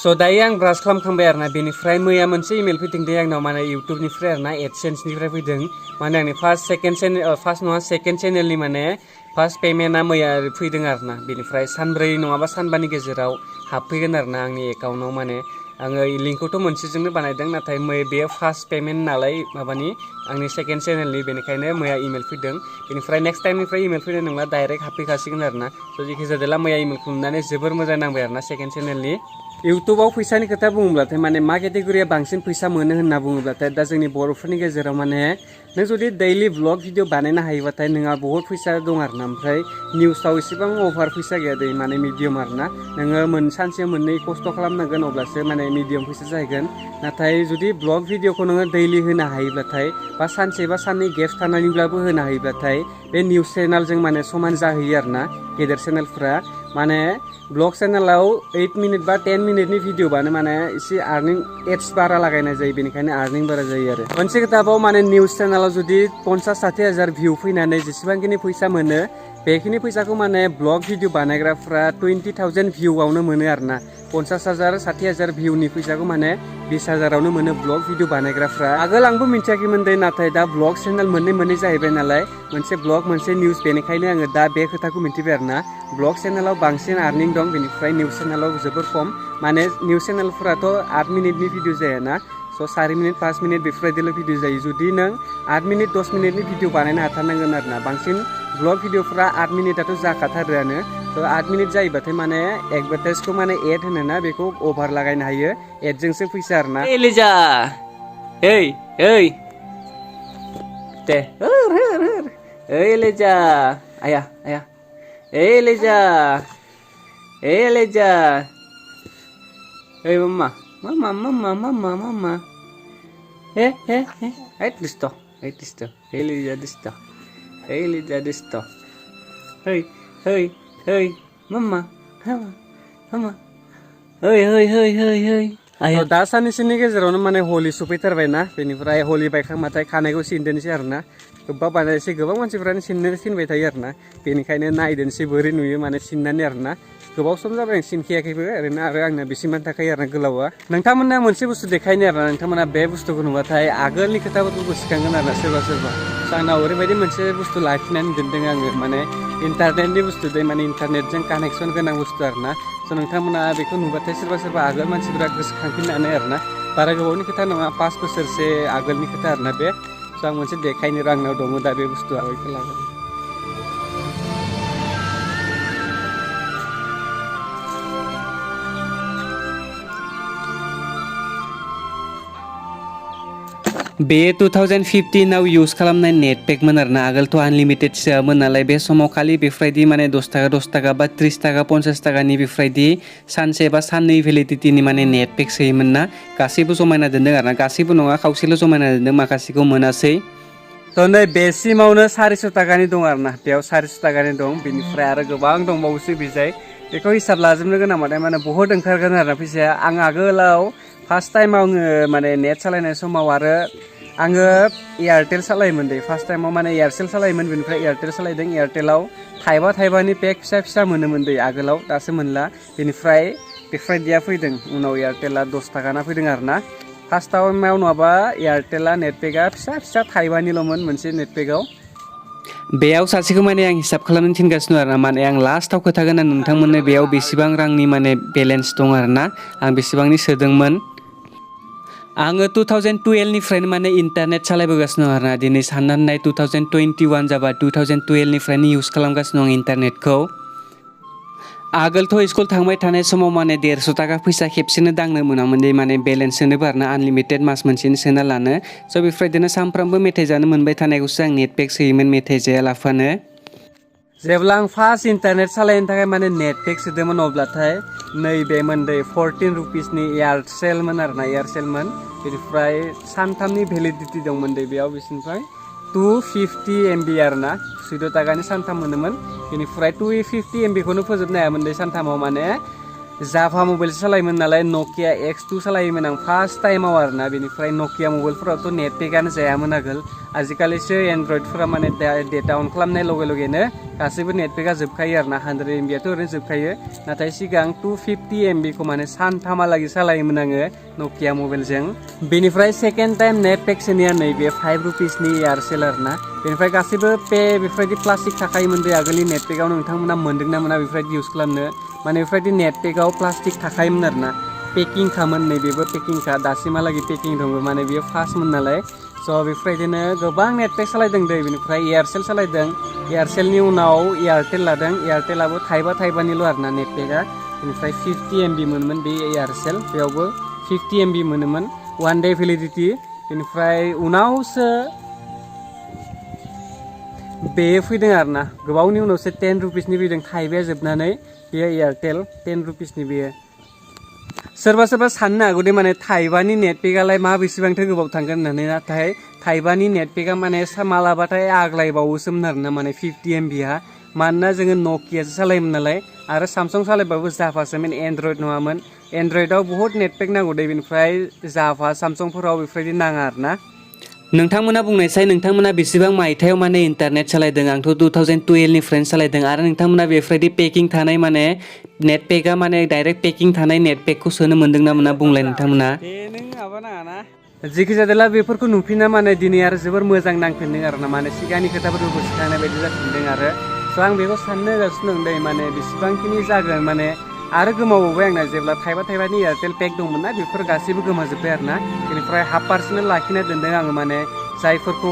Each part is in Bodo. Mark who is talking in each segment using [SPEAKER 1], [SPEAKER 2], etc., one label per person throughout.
[SPEAKER 1] स' दायो आं ब्रास खालामखांबाय आरोना बेनिफ्राय मैया मोनसे इमेल फैदों दे आंनाव माने इउटुबनिफ्राय आरोना एडसेन्सनिफ्राय फैदों माने आंनि फार्स्ट नङा सेकेन्ड चेनेलनि माने फार्स्ट पेमेन्टआ मैया फैदों आरोना बेनिफ्राय सानब्रै नङाबा सानबानि गेजेराव हाबफैगोन आरोना आंनि एकाउन्टाव माने आङो लिंकखौथ' मोनसेजोंनो बानायदों नाथाय बेयो फार्स्ट पेमेन्ट नालाय माबानि आंनि सेकेन्ड चेनेलनि बेनिखायनो मैया इमेल फैदों बेनिफ्राय नेक्स्ट टाइमनिफ्राय इमेल फैनाय नंला डाइरेक्ट हाबफैखासिगोन आरोना स' जेखि जादोला मैया इमेलखौ नुनानै जोबोर मोजां नांबाय आरोना सेकेन्ड चेनेलनि इउटुबाव फैसानि खोथा बुङोब्लाथाय माने मा केटेगरिया बांसिन फैसा मोनो होनना बुङोब्लाथाय दा जोंनि बर'फोरनि गेजेराव माने नों जुदि दैलि ब्लग भिडिअ बानायनो हायोबाथाय नोंहा बहुत फैसा दं आरोना ओमफ्राय निउसाव एसेबां अभार फैसा गैया दै माने मिडियाम आरोना नोङो सानसे मोननै खस्थ' खालामनांगोन अब्लासो माने मिडियाम फैसा जाहैगोन नाथाय जुदि ब्लग भिडिअखौ नोङो दैलि होनो हायोब्लाथाय बा सानसे बा साननै गेप्स थानानैब्लाबो होनो हायोब्लाथाय बे निउस चेनेलजों माने समान जाहैयो आरोना गेदेर चेनेलफ्रा माने ब्लग चेनेलाव 8 मिनिट बा 10 मिनिटनि भिडिअ बानो माने एसे आर्निं एड्स बारा लागायनाय जायो बेनिखायनो आर्निं बारा जायो आरो मोनसे खोथाबाव माने निउस चेनेलाव जुदि 50-60 हाजार भिउ फैनानै जेसेबांखिनि फैसा मोनो बेखिनि फैसाखौ माने ब्लग भिडिअ बानायग्राफ्रा 20,000 भिउआवनो मोनो आरोना 50,000-60 हाजार भिउनि फैसाखौ माने 20,000आवनो मोनो ब्लग भिडिअ बानायग्राफ्रा आगोल आंबो मिन्थियाखैमोन दे नाथाय दा ब्लग चेनेल मोननै जाहैबाय नालाय मोनसे ब्लग मोनसे निउस बेनिखायनो आङो दा बे खोथाखौ मिन्थिबाय आरोना ब्लग चेनेलाव बांसिन आर्निं दं बेनिफ्राय निउस चेनेलाव जोबोर खम माने निउस चेनेलफोराथ' 8 मिनिटनि भिडिअ जायाना स' 4 मिनिट 5 मिनिट बेफोरबायदिल' भिडिअ जायो जुदि नों 8 मिनिट 10 मिनिटनि भिडिअ बानायनो हाथारनांगोन आरोना बांसिन ब्लग भिडिअफ्रा 8 मिनिटआथ' जाखाथारोआनो थ' 8 मिनिट जायोबाथाय माने एडभार्टाइजखौ माने एड होनोना बेखौ अभार लागायनो हायो एडजोंसो फैसा आरोना एलिजा ओइ दे एलिजा आया एलिजा ओइ मामा दिसथ' एलिजा दिसथ' hey mama hey दा साननैसोनि गेजेरावनो माने हलि सफैथारबायना बेनिफ्राय हलि बायखांबाथाय खानायखौ सिनदोनसै आरोना गोबां मानसिफ्रानो सिनबाय थायो आरोना बेनिखायनो नायदोनसै बोरै नुयो माने सिननानै आरोना गोबाव सम जाबाय आं सिनखायाखैबो ओरैनो आरो आंना बेसिमान थाखायो आरोना गोलावा नोंथांमोना मोनसे बुस्थु देखायनो आरोना नोंथांमोना बे बुस्थुखौ नुबाथाय आगोलनि खोथाफोरखौ गोसोखांगोन आरोना सोरबा आंनाव ओरैबायदि मोनसे बुस्थु लाखिनानै दोनदों आङो माने इन्टारनेटनि बुस्थु दे माने इन्टारनेटजों कानेक्सन गोनां बुस्थु आरोना स' नोंथांमोना बेखौ नुबाथाय सोरबा आगोल मानसिफोरा गोसोखांफिननानै आरोना बारा गोबावनि खोथा नङा 5 बोसोरसो आगोलनि खोथा आरोना बे स' आं मोनसे देखायनो आंनाव दङ दा बे बुस्थुआ बेखौ लागोन बे 2015आव इउज खालामनाय नेट पेकमोन आरोना आगोलथ' आनलिमिटेड सोआमोन नालाय बे समाव खालि बेफोरबायदि माने 10 थाखा बा 30 थाखा 50 थाखानि बेफोरबायदि सानसे बा साननै भेलिडिटिनि माने नेट पेक सोयोमोन ना गासैबो जमायना दोनदों आरोना गासैबो नङा खावसेल' जमायना दोनदों माखासेखौ मोनासै थ' नै बेसिमावनो 400 थाखानि दं आरोना बेयाव 400 थाखानि दं बेनिफ्राय आरो गोबां दंबावोसो बिजाय बेखौ हिसाब लाजोबनो गोनांबाथाय माने बहुत ओंखारगोन आरोना फैसाया आं आगोलाव फार्स्ट टाइमाव आङो माने नेट सालायनाय समाव आरो आङो एयारटेल सालायोमोन दे फार्स्ट टाइमाव माने एयारसेल सालायोमोन बेनिफ्राय एयारटेल सालायदों एयारटेलाव थाइबानि पेक फिसा मोनोमोन दे आगोलाव दासो मोनला बेनिफ्राय बेफोरबायदिया फैदों उनाव एयारटेला 10 थाखाना फैदों आरोना फार्स्ट टाइमाव नङाबा एयारटेला नेट पेकआ फिसा थाइबानिल'मोन मोनसे नेट पेकआव बेयाव सासेखौ माने आं हिसाब खालामनो थिनगासिनो आरोना माने आं लास्टाव खोथागोन आं नोंथांमोननो बेयाव बेसेबां रांनि माने बेलेन्स दं आरोना आं बेसेबांनि सोदोंमोन आङो 2012निफ्रायनो माने इन्टारनेट सालायबोगासिनो दं आरोना दिनै साननानै नाय 2021 जाबा 2012निफ्रायनो इउज खालामगासिनो दं इन्टारनेटखौ आगोलथ' स्कुल थांबाय थानाय समाव माने 150 थाखा फैसा खेबसेनो दांनो मोनामोन दे माने बेलेन्स सोनोबो आरोना आनलिमिटेड मास मोनसेनो सोना लानो स' बेफोरबायदिनो सानफ्रामबो मेथाइ जानो मोनबाय थानायखौसो आं नेट पेक सोयोमोन मेथाइ जायालाफानो जेब्ला आं फार्स्ट इन्टारनेट सालायनो थाखाय माने नेट पेक सोदोंमोन अब्लाथाय नैबेमोन दे 14 रुपिसनि एयारसेलमोन आरोना एयारसेलमोन बेनिफ्राय सानथामनि भेलिडिटि दंमोन दे बेयाव बिसिनिफ्राय 250 MB आरोना 14 थाखानि सानथाम मोनोमोन बेनिफ्राय 250 MB खौनो फोजोबनो हायामोन दे सानथामाव माने जाभा मबाइलसो सालायोमोन नालाय नकिया X2 सालायोमोन आं फार्स्ट टाइमाव आरोना बेनिफ्राय नकिया मबाइलफोरावथ' नेट पेकआनो जायामोन आगोल आजिखालिसो एन्ड्रइडफोरा माने डेटा अन खालामनाय लगे लगेनो गासैबो नेटपेका जोबखायो आरोना 100 MBआथ' ओरैनो जोबखायो नाथाय सिगां 250 MBखौ माने सानथामहालागै सालायोमोन आङो नकिया मबाइलजों बेनिफ्राय सेकेन्ड टाइम नेट पेक सोनाया नैबे 5 रुपिसनि एयारसेल आरोना बेनिफ्राय गासैबो पे बेफोरबायदि प्लास्टिक थाखायोमोन दे आगोलनि नेट पेकाव नोंथांमोना मोन्दोंना मोना बेफोरबायदि इउज खालामनो माने बेफोरबायदि नेट पेकाव प्लास्टिक थाखायोमोन आरोना पेकिं खामोन नैबेबो पेकिंखा दासिमहालागै पेकिं दङ माने बेयो फार्स्टमोन नालाय स' बेफोरबायदिनो गोबां नेट पेक सालायदों दै बेनिफ्राय एयारसेल सालायदों एयारसेलनि उनाव एयारटेल लादों एयारटेलाबो थाइबानिल' आरोना नेट पेका बेनिफ्राय 50 MB मोनोमोन बे एयारसेल बेयावबो 50 MB मोनोमोन 1 डे भेलिडिटि बेनिफ्राय उनावसो बे फैदों आरोना गोबावनि उनावसो 10 रुपिसनि फैदों थाइबाया जोबनानै बेयो एयारटेल 10 रुपिसनि बेयो सोरबा साननो हागौ दे माने थाइबानि नेट पेकालाय मा बेसेबांथो गोबाव थांगोन होननानै नाथाय थाइबानि नेट पेका माने मालाबाथाय आग्लायबावोसोमोन आरोना माने 50 MBहा मानोना जोङो नकियासो सालायोमोन नालाय आरो सामसुं सालायबाबो जाफासोमोन एन्ड्रइड नङामोन एन्ड्रइडआव बहुत नेट पेक नांगौ दे बेनिफ्राय जाफा सामसुंफोराव बेफोरबायदि नाङा आरोना नोंथांमोना बुंनायसाय नोंथांमोना बेसेबां मायथाइयाव माने इन्टारनेट सालायदों आंथ' 2012 निफ्रायनो सालायदों आरो नोंथांमोना बेफोरबायदि पेकिं थानाय माने नेट पेका माने डाइरेक्ट पेकिं थानाय नेट पेकखौ सोनो मोन्दोंना मोना बुंलाय नोंथांमोना नों माबा नाङाना जेखि जादोला बेफोरखौ नुफिना माने दिनै आरो जोबोर मोजां नांफिनदों आरोना माने सिगांनि खोथाफोरखौ गोसोखांनाय बायदि जाफिनदों आरो स' आं बेखौ साननो होगासिनो दं दै माने बेसेबांखिनि जागोन माने आरो गोमाबावबाय आंना जेब्ला थाइबानि एयारटेल पेक दंमोन ना बेफोर गासैबो गोमाजोब्बाय आरोना बेनिफ्राय हाफ% लाखिना दोनदों आङो माने जायफोरखौ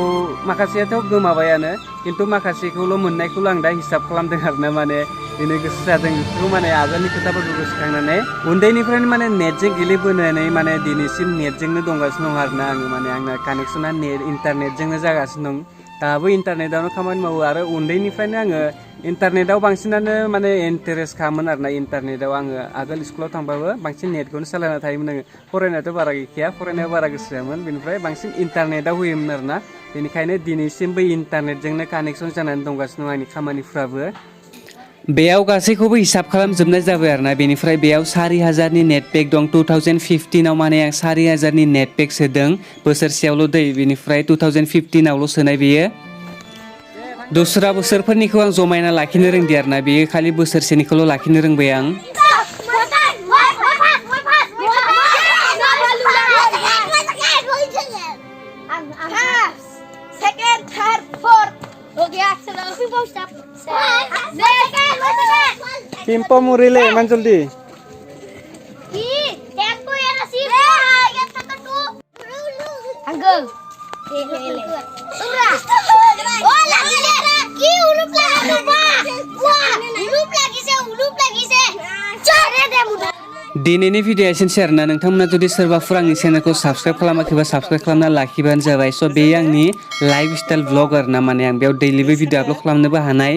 [SPEAKER 1] माखासेयाथ' गोमाबायानो खिन्थु माखासेखौल' मोननायखौल' आं दा हिसाब खालामदों आरोना माने दिनै गोसो जादों बेफोरखौ माने आगोलनि खोथाफोरखौ गोसोखांनानै उन्दैनिफ्रायनो माने नेटजों गेलेबोनानै माने दिनैसिम नेटजोंनो दंगासिनो दं आरोना आङो माने आंना कानेक्सना इन्टारनेटजोंनो जागासिनो दं दाबो इन्टारनेटावनो खामानि मावो आरो उन्दैनिफ्रायनो आङो इन्टारनेटाव बांसिनानो माने इन्टारेस्ट खामोन आरोना इन्टारनेटाव आङो आगोल स्कुलाव थांबाबो बांसिन नेटखौनो सालायना थायोमोन आङो फरायनायाथ' बारा गैखाया फरायनायाव बारा गोसो जायामोन बेनिफ्राय बांसिन इन्टारनेटाव होयोमोन आरोना बेनिखायनो दिनैसिमबो इन्टारनेटजोंनो कानेक्सन जानानै दंगासिनो दं आंनि खामानिफ्राबो बेयाव गासैखौबो हिसाब खालामजोबनाय जाबाय आरोना बेनिफ्राय बेयाव 4000नि नेट पेक दं 2015आव माने आं 4000नि नेट पेक सोदों बोसोरसेयावल' दै बेनिफ्राय 2015आवल' सोनाय बेयो दस्रा बोसोरफोरनिखौ आं जमायना लाखिनो रोंदि आरोना बेयो खालि बोसोरसेनिखौल' लाखिनो रोंबाय आं Kimpo murile manjuldi.
[SPEAKER 2] Uncle. Oh lagi lagi huruf lagi wah huruf lagi se cara deh mudah
[SPEAKER 1] दिनैनि भिडिअ एसेनोसै आरोना नोंथांमोना जुदि सोरबाफोर आंनि चेनेलखौ साबस्क्राइब खालामाखैबा साबस्क्राइब खालामना लाखिबानो जाबाय स' बेयो आंनि लाइफ स्टाइल ब्लग आरोना माने आं बेयाव दैलिबो भिडिअ आपल'ड खालामनोबो हानाय